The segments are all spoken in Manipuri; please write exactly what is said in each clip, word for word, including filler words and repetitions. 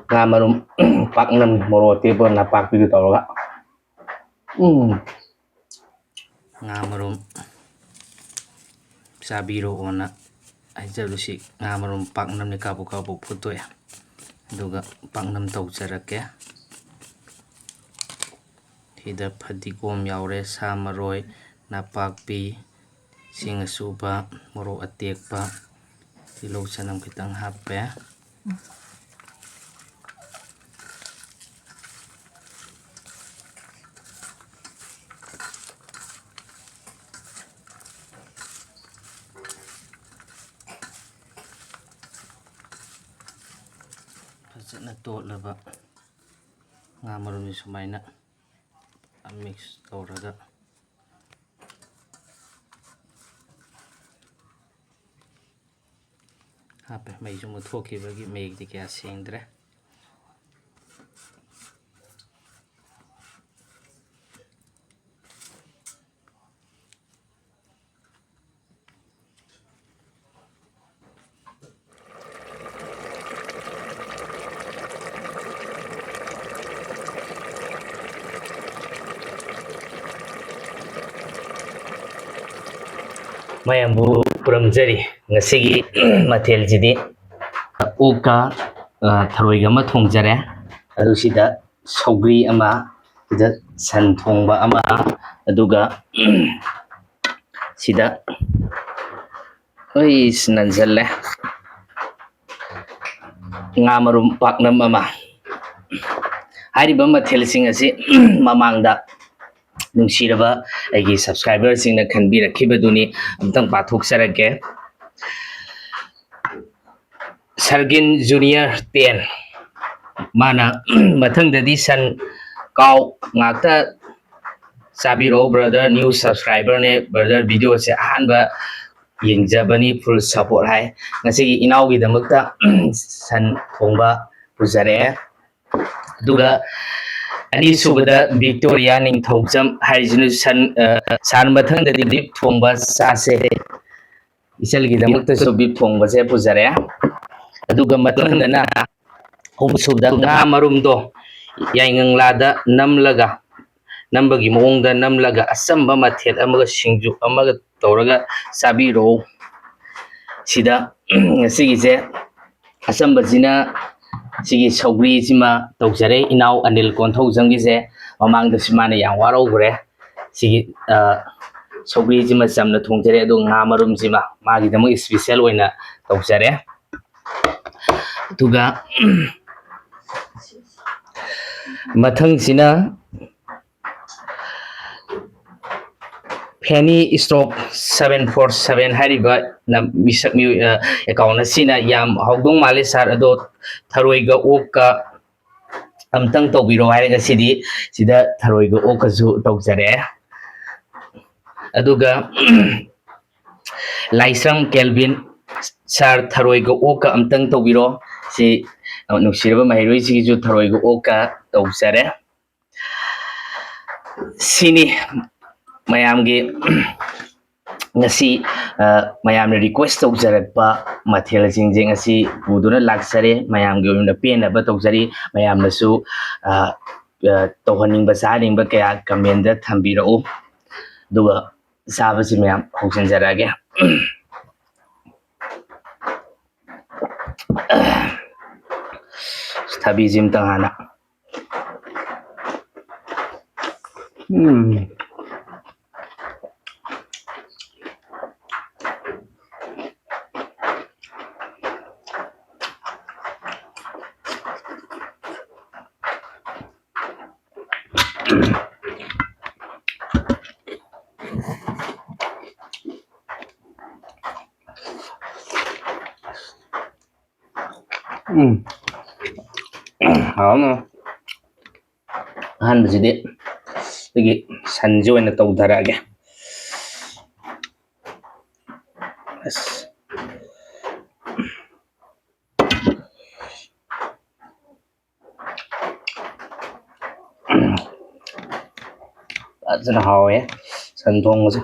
ꯉꯥ ꯃꯔꯨꯝ ꯄꯥꯛꯅꯝ, ꯃꯣꯔꯣꯛ ꯑꯇꯦꯛꯄ ꯅꯄꯥꯛꯄꯤꯒ ꯇꯧꯔꯒ꯫ ꯎꯝ꯫ ꯉꯥ ꯃꯔꯨꯝ ꯆꯥꯕꯤꯔꯛꯑꯣꯅ ꯍꯥꯏꯖꯕꯁꯤ, ꯉꯥ ꯃꯔꯨꯝ ꯄꯥꯛꯅꯝꯅꯤ꯫ ꯀꯥꯕꯨꯛ ꯀꯥꯕꯨꯛ ꯐꯨꯠꯇꯣꯛꯑꯦ, ꯑꯗꯨꯒ ꯄꯥꯛꯅꯝ ꯇꯧꯖꯔꯛꯀꯦ꯫ ꯁꯤꯗ ꯐꯗꯤꯒꯣꯝ ꯌꯥꯎꯔꯦ, ꯁꯥ ꯃꯔꯣꯏ, ꯅꯄꯥꯛꯄꯤ, ꯆꯦꯡ ꯑꯁꯨꯕ, ꯃꯣꯔꯣꯛ ꯑꯇꯦꯛꯄ, ꯇꯤꯜꯍꯧ ꯆꯅꯝ ꯈꯤꯇꯪ ꯍꯥꯞꯄꯦ꯫ ꯐꯖꯅ ꯇꯣꯠꯂꯕ ꯉꯥ ꯃꯔꯨꯝꯁꯤ ꯁꯨꯃꯥꯏꯅ ꯃꯤꯛꯁ ꯇꯧꯔꯒ ꯍꯥꯞꯄꯦ꯫ ꯃꯩꯁꯨ ꯃꯨꯠꯊꯣꯛꯈꯤꯕꯒꯤ ꯃꯌꯦꯛꯇꯤ ꯀꯌꯥ ꯁꯦꯡꯗ꯭ꯔꯦ꯫ ꯃꯌꯥꯝꯕꯨ ꯈꯨꯔꯨꯝꯖꯔꯤ꯫ ꯉꯁꯤꯒꯤ ꯃꯊꯦꯜꯁꯤꯗꯤ ꯑꯣꯛꯀ, ꯑ, ꯊꯔꯣꯏꯒ ꯑꯃ ꯊꯣꯡꯖꯔꯦ꯫ ꯑꯗꯨ ꯁꯤꯗ ꯁꯧꯒ꯭ꯔꯤ ꯑꯃ, ꯁꯤꯗ ꯁꯟ ꯊꯣꯡꯕ ꯑꯃ, ꯑꯗꯨꯒ ꯁꯤꯗ ꯍꯣꯏ, ꯅꯟꯁꯤꯜꯂꯦ꯫ ꯉꯥ ꯃꯔꯨꯝ ꯄꯥꯛꯅꯝ ꯑꯃ꯫ ꯍꯥꯏꯔꯤꯕ ꯃꯊꯦꯜꯁꯤꯡ ꯑꯁꯤ ꯃꯃꯥꯡꯗ ꯅꯨꯡꯁꯤꯔꯕ ꯑꯩꯒꯤ subscriberꯁꯤꯡꯅ ꯈꯟꯕꯤꯔꯛꯈꯤꯕꯗꯨꯅꯤ꯫ ꯑꯝꯇꯪ ꯄꯥꯊꯣꯛꯆꯔꯛꯀꯦ꯫ ꯁꯔꯒꯤꯟ ꯖꯨꯅꯤꯌꯔ ꯇꯦꯟ, ꯃꯥꯅ ꯃꯊꯪꯗꯗꯤ ꯁꯟ, ꯀꯥꯎ ꯉꯥꯛꯇ ꯆꯥꯕꯤꯔꯛꯑꯣ brother, new subscriberꯅꯦ brother, videoꯁꯦ ꯑꯍꯥꯟꯕ ꯌꯦꯡꯖꯕꯅꯤ, full support ꯍꯥꯏ꯫ ꯉꯁꯤꯒꯤ ꯏꯅꯥꯎꯒꯤꯗꯃꯛꯇ ꯁꯟ ꯊꯣꯡꯕ ꯄꯨꯖꯔꯛꯑꯦ꯫ ꯑꯗꯨꯒ ꯑꯅꯤꯁꯨꯕꯗ ꯕꯤꯛꯇꯣꯔꯤꯌꯥ ꯅꯤꯡꯊꯧꯖꯝ ꯍꯥꯏꯔꯤꯁꯤꯅ ꯁꯟ, ꯑ, ꯁꯟ ꯃꯊꯪꯗꯗꯤ ꯕꯤꯞ ꯊꯣꯡꯕ ꯆꯥꯁꯦ꯫ ꯏꯆꯜꯒꯤꯗꯃꯛꯇꯁꯨ ꯕꯤꯞ ꯊꯣꯡꯕꯁꯦ ꯄꯨꯖꯔꯛꯑꯦ꯫ ꯑꯗꯨꯒ ꯃꯊꯪꯗꯅ ꯑꯍꯨꯝꯁꯨꯕꯗ ꯉꯥ ꯃꯔꯨꯝꯗꯣ ꯌꯥꯏꯉꯪꯂꯥꯗ ꯅꯝꯂꯒ, ꯅꯝꯕꯒꯤ ꯃꯑꯣꯡꯗ ꯅꯝꯂꯒ ꯑꯆꯝꯕ ꯃꯊꯦꯜ ꯑꯃꯒ ꯁꯤꯡꯖꯨ ꯑꯃꯒ ꯇꯧꯔꯒ ꯆꯥꯕꯤꯔꯣ꯫ ꯁꯤꯗ ꯉꯁꯤꯒꯤꯁꯦ ꯑꯆꯝꯕꯁꯤꯅ ꯁꯤꯒꯤ ꯁꯧꯒ꯭ꯔꯤꯁꯤꯃ ꯇꯧꯖꯔꯦ꯫ ꯏꯅꯥꯎ ꯑꯅꯤꯜ ꯀꯣꯟꯊꯧꯖꯝꯒꯤꯁꯦ ꯃꯃꯥꯡꯗꯁꯨ ꯃꯥꯅ ꯌꯥꯝ ꯋꯥꯔꯧꯈ꯭ꯔꯦ꯫ ꯁꯤꯒꯤ, ꯑ, ꯁꯧꯒ꯭ꯔꯤꯁꯤꯃ ꯆꯝꯅ ꯊꯣꯡꯖꯔꯦ, ꯑꯗꯨꯒ ꯉꯥ ꯃꯔꯨꯝꯁꯤꯃ ꯃꯥꯒꯤꯗꯃꯛ special ꯑꯣꯏꯅ ꯇꯧꯖꯔꯦ꯫ ꯑꯗꯨꯒ ꯃꯊꯪꯁꯤꯅ Fanny Stock seven four seven ꯍꯥꯏꯔꯤꯕ ꯅ-, ꯃꯤꯁꯛ ꯃꯤꯑꯣꯏ, ꯑ, account ꯑꯁꯤꯅ ꯌꯥꯝ ꯍꯥꯎꯗꯧ ꯃꯥꯜꯂꯦ ꯁꯥꯔ, ꯑꯗꯣ ꯊꯔꯣꯏꯒ ꯑꯣꯛꯀ ꯑꯝꯇꯪ ꯇꯧꯕꯤꯔꯣ ꯍꯥꯏꯔꯒ ꯁꯤꯗꯤ ꯁꯤꯗ ꯊꯔꯣꯏꯒ ꯑꯣꯛꯀꯁꯨ ꯇꯧꯖꯔꯦ꯫ ꯑꯗꯨꯒ ꯂꯥꯏꯁ꯭ꯔꯝ ꯀꯦꯜꯕꯤꯟ, ꯁꯥꯔ, ꯊꯔꯣꯏꯒ ꯑꯣꯛꯀ ꯑꯝꯇꯪ ꯇꯧꯕꯤꯔꯣ꯫ ꯁꯤ ꯅꯨꯡꯁꯤꯔꯕ ꯃꯍꯩꯔꯣꯏꯁꯤꯒꯤꯁꯨ ꯊꯔꯣꯏꯒ ꯑꯣꯛꯀ ꯇꯧꯖꯔꯦ꯫ ꯁꯤꯅꯤ ꯃꯌꯥꯝꯒꯤ ꯉꯁꯤ, ꯑ, ꯃꯌꯥꯝꯅ request ꯇꯧꯖꯔꯛꯄ ꯃꯊꯦꯜꯁꯤꯡꯁꯦ ꯉꯁꯤ ꯄꯨꯗꯨꯅ ꯂꯥꯛꯆꯔꯦ꯫ ꯃꯌꯥꯝꯒꯤ ꯑꯣꯏꯅ ꯄꯦꯟꯅꯕ ꯇꯧꯖꯔꯤ꯫ ꯃꯌꯥꯝꯅꯁꯨ, ꯑ, ꯑ, ꯇꯧꯍꯟꯅꯤꯡꯕ, ꯆꯥꯍꯟꯅꯤꯡꯕ ꯀꯌꯥ comment ꯊꯝꯕꯤꯔꯛꯎ꯫ ꯑꯗꯨꯒ ꯆꯥꯕꯁꯤ ꯃꯌꯥꯝ ꯍꯧꯖꯤꯟꯖꯔꯛꯑꯒꯦ꯫ ꯊꯕꯤꯁꯤ ꯑꯝꯇꯪ ꯍꯥꯟꯅ꯫ ꯎꯝ꯫ ꯎꯝ꯫ ꯍꯥꯎꯅ꯫ ꯑꯍꯥꯟꯕꯁꯤꯗꯤ ꯑꯩꯈꯣꯏꯒꯤ ꯁꯟꯁꯤ ꯑꯣꯏꯅ ꯇꯧꯊꯔꯛꯑꯒꯦ꯫ ꯑꯁ꯫ ꯐꯖꯅ ꯍꯥꯎꯋꯦ ꯁꯟ ꯊꯣꯡꯕꯁꯦ꯫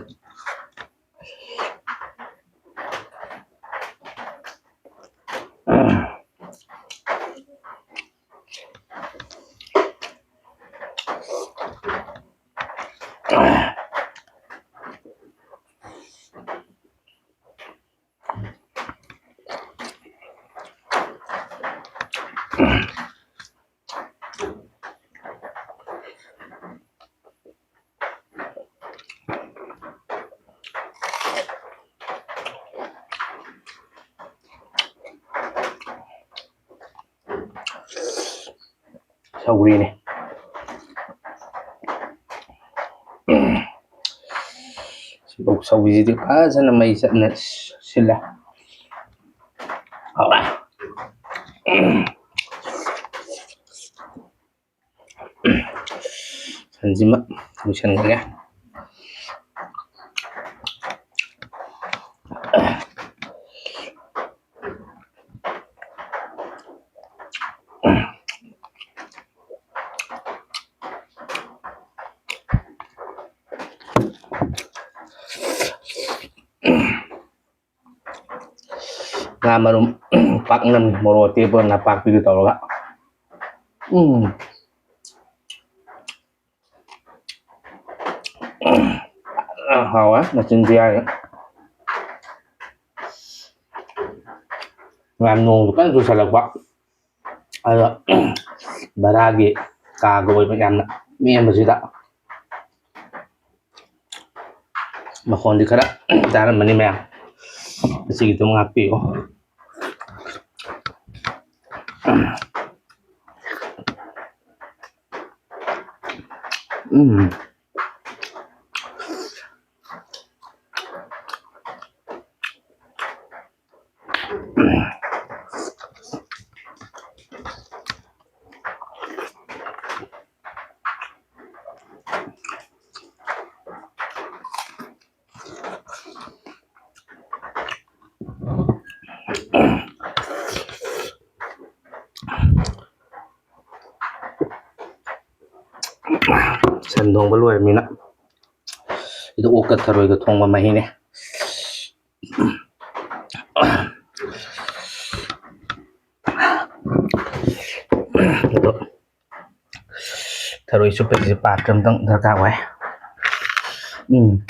ꯁꯧꯒ꯭ꯔꯤꯅꯤ꯫ ꯁꯤꯐꯧ ꯁꯧꯒ꯭ꯔꯤꯁꯤꯗꯤ ꯐꯖꯅ ꯃꯩ ꯆꯠꯅ ꯁꯤꯜꯂꯦ꯫ ꯍꯥꯎꯔꯦ꯫ ꯁꯟꯁꯤꯃ ꯂꯣꯏꯁꯟꯈ꯭ꯔꯒꯦ꯫ ꯉꯥ ꯃꯔꯨꯝ ꯄꯥꯛꯅꯝ, ꯃꯣꯔꯣꯛ ꯑꯇꯦꯛꯄ ꯅꯄꯥꯛꯄꯤꯒ ꯇꯧꯔꯒ꯫ ꯎꯝ꯫ ꯍꯥꯎꯋꯦ, ꯃꯆꯤꯟꯁꯨ ꯌꯥꯔꯦ꯫ ꯌꯥꯝ ꯅꯣꯡꯁꯨ ꯀꯟꯅ ꯆꯨꯁꯜꯂꯛꯄ꯫ ꯑꯗꯣ ꯚꯔꯥꯒꯤ ꯀꯥꯒ ꯑꯣꯏꯕ ꯌꯥꯝꯅ ꯅꯦꯝꯕꯁꯤꯗ ꯃꯈꯣꯟꯗꯤ ꯈꯔ ꯇꯥꯔꯝꯃꯅꯤ ꯃꯌꯥꯝ, ꯑꯁꯤꯒꯤꯗꯨꯝ ꯉꯥꯛꯄꯤꯌꯨ꯫ ꯎꯝ꯫ ꯁꯟ ꯊꯣꯡꯕ ꯂꯣꯏꯔꯕꯅꯤꯅ ꯁꯤꯗ ꯑꯣꯛꯀ ꯊꯔꯣꯏꯒ ꯊꯣꯡꯕ ꯃꯍꯤꯅꯦ꯫ ꯑꯗꯣ ꯊꯔꯣꯏ ꯆꯨꯞꯄꯒꯤꯁꯦ ꯄꯥꯇ꯭ꯔ ꯑꯝꯇꯪ ꯗꯔꯀꯥꯔ ꯑꯣꯏ꯫ ꯎꯝ꯫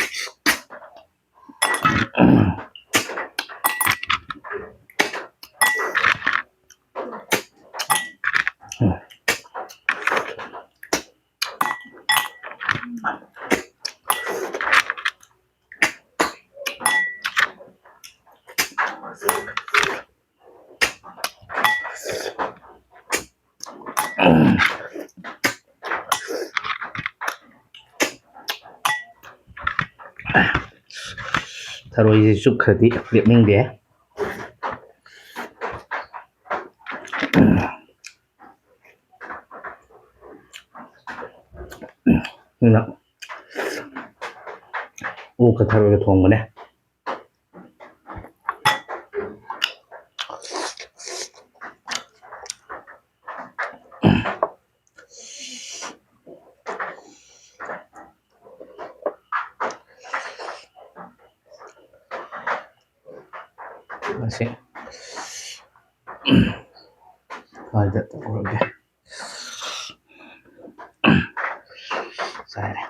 ꯊꯔꯣꯏꯁꯦ ꯆꯨꯞꯈ꯭ꯔꯗꯤ ꯂꯦꯞꯅꯤꯡꯗꯦ꯫ ꯑꯗꯨꯅ ꯑꯣꯛꯀ ꯊꯔꯣꯏꯒ ꯊꯣꯡꯕꯅꯦ꯫ ꯃꯁꯤ ꯁ꯭ꯋꯥꯏꯗ ꯇꯧꯔꯒꯦ꯫ ꯆꯥꯔꯦ꯫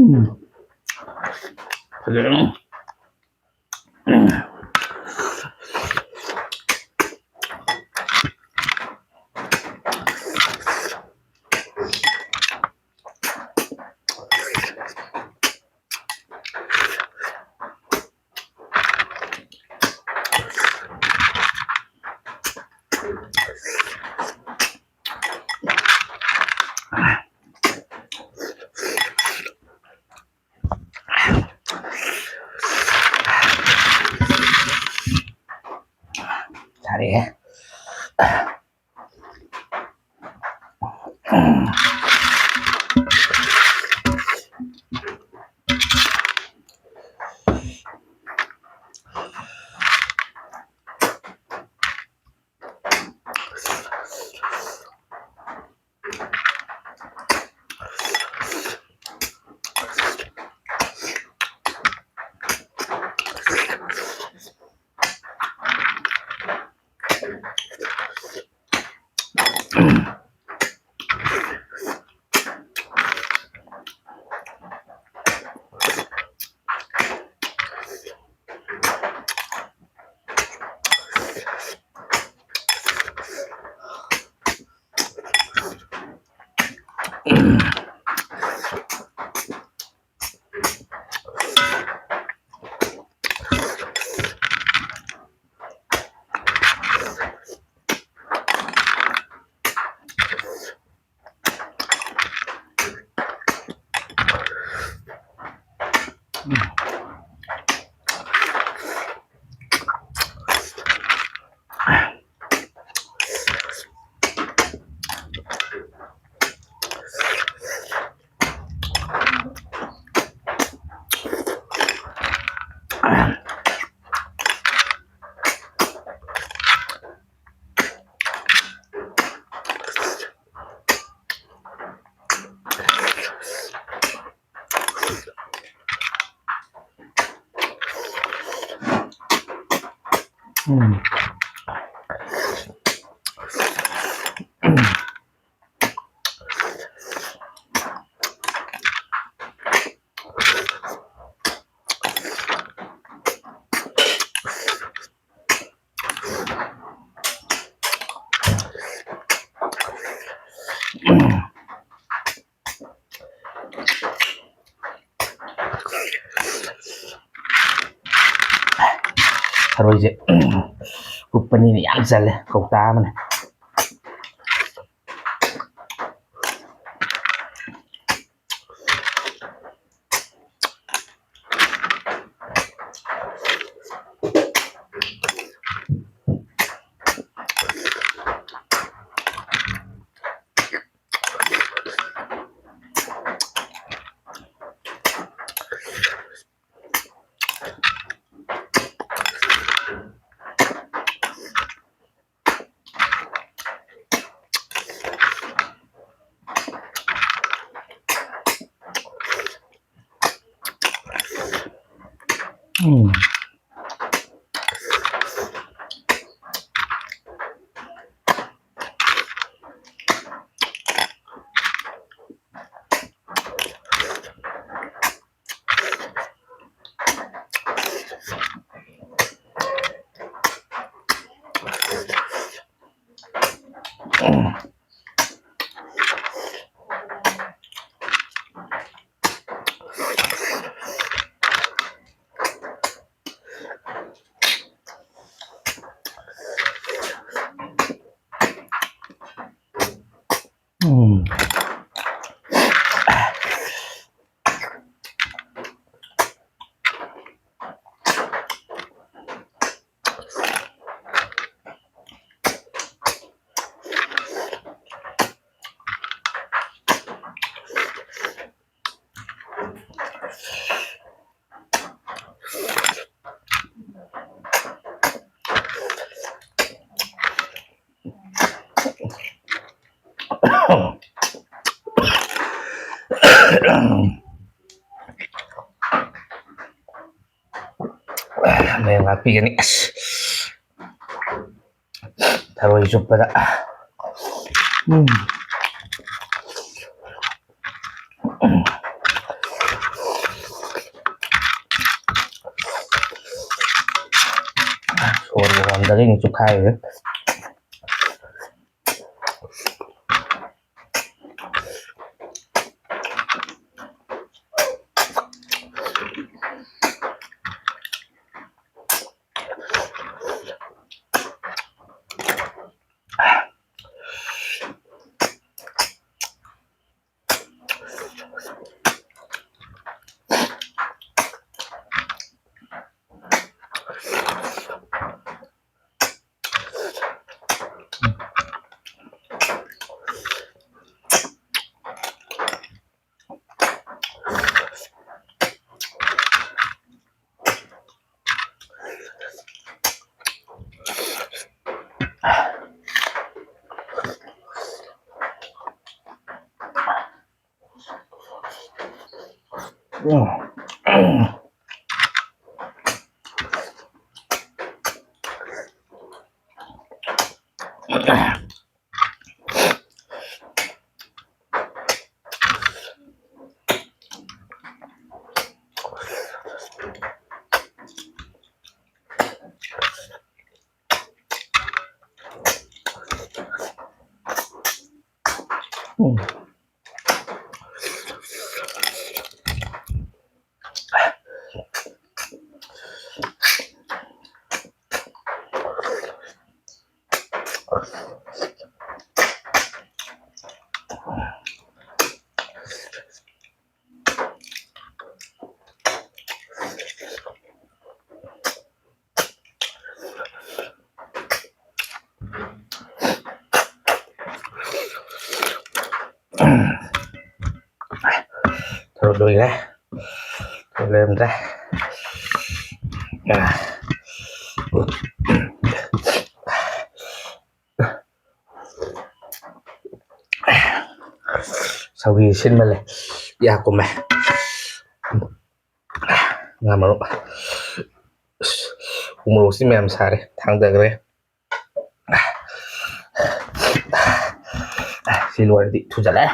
ꯎꯝ꯫ ꯐꯖꯔꯦ꯫ ꯌꯥꯔꯦꯍꯦ꯫ ꯎꯝ꯫ ꯊꯔꯣꯏꯁꯦ ꯀꯨꯞꯄꯅꯤꯅ ꯌꯥꯝ ꯆꯜꯂꯦ, ꯀꯧꯇꯥ ꯑꯃꯅꯦ꯫ ꯎꯝ꯫ ꯎꯝ꯫ ꯃꯌꯥꯝ ꯉꯥꯛꯄꯤꯒꯅꯤ꯫ ꯑꯁ, ꯊꯔꯣꯏ ꯆꯨꯞꯄꯗ꯫ ꯎꯝ꯫ ꯁꯣꯔꯒ ꯍꯣꯟꯗꯒꯩꯅꯤ ꯆꯨꯞꯈꯥꯏꯔꯤꯁꯦ꯫ ꯊꯔꯣꯏ ꯂꯣꯏꯈ꯭ꯔꯦ꯫ ꯊꯔꯣꯏ ꯂꯩꯔꯝꯗ꯭ꯔꯦ꯫ ꯁꯧꯒ꯭ꯔꯤ ꯁꯤꯟꯃꯜꯂꯦ, ꯌꯥ ꯀꯨꯝꯃꯦ꯫ ꯉꯥ ꯃꯔꯨꯝ꯫ ꯑꯁ, ꯎ ꯃꯣꯔꯣꯛꯁꯤ ꯃꯌꯥꯝ ꯁꯥꯔꯦ, ꯊꯥꯡꯗꯈ꯭ꯔꯦ꯫ ꯁꯤ ꯂꯣꯏꯔꯗꯤ ꯊꯨꯖꯜꯂꯦ꯫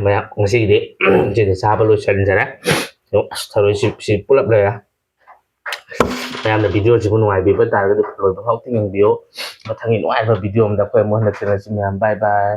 ꯃꯌꯥꯝ ꯉꯁꯤꯒꯤꯗꯤ ꯁꯤꯗ ꯆꯥꯕ ꯂꯣꯏꯁꯤꯟꯖꯔꯦ꯫ ꯑꯗꯣ ꯑꯁ, ꯊꯔꯣꯏꯁꯤ ꯁꯤ ꯄꯨꯂꯞ ꯂꯩꯔꯦ꯫ ꯃꯌꯥꯝꯅ ꯚꯤꯗꯤꯑꯣꯁꯤꯕꯨ ꯅꯨꯡꯉꯥꯏꯕꯤꯕ ꯇꯥꯔꯒꯗꯤ ꯂꯣꯏꯕ ꯐꯥꯎ ꯌꯦꯡꯕꯤꯌꯨ꯫ ꯃꯊꯪꯒꯤ ꯅꯨꯡꯉꯥꯏꯕ ꯚꯤꯗꯤꯑꯣ ꯑꯃꯗ ꯑꯩꯈꯣꯏ ꯑꯃꯨꯛ ꯍꯟꯅ ꯊꯦꯡꯅꯁꯤ ꯃꯌꯥꯝ꯫ ꯕꯥꯏ ꯕꯥꯏ꯫